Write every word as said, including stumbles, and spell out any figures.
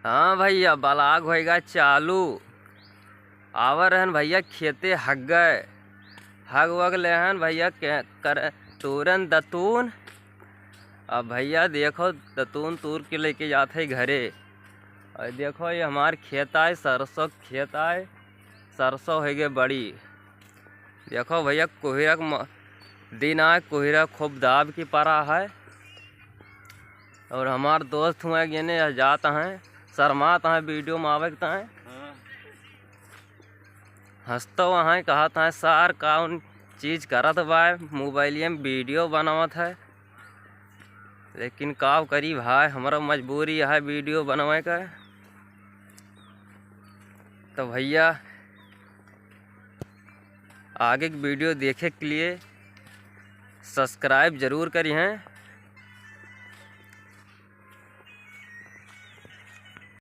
हाँ भइया, ब्लॉग होइगा चालू। आवर रहन भइया खेते हग गए, हग वग लेहन भइया के कर तूरन दतून। अब भइया देखो, दतून तूर के लेके जात है घरे। और देखो, ये हमार खेत आए, सरसों खेत आए, सरसों होइगे बड़ी। देखो भइया, कोहिरा के म-, दिन आए, कोहिरा खूब दाब की परा है। और हमार दोस्त हुए गेने या जात हैं, शर्मात हैं वीडियो में आवे के ताए। हाँ। हंसतो हैं, कहत हैं, "सार कौन चीज करत बा, मोबाइलिया में वीडियो बनावत है।" लेकिन का करी भाई, हमरा मजबूरी है वीडियो बनवे का। तो भइया, आगे के वीडियो देखे के लिए सब्सक्राइब जरूर करिहें।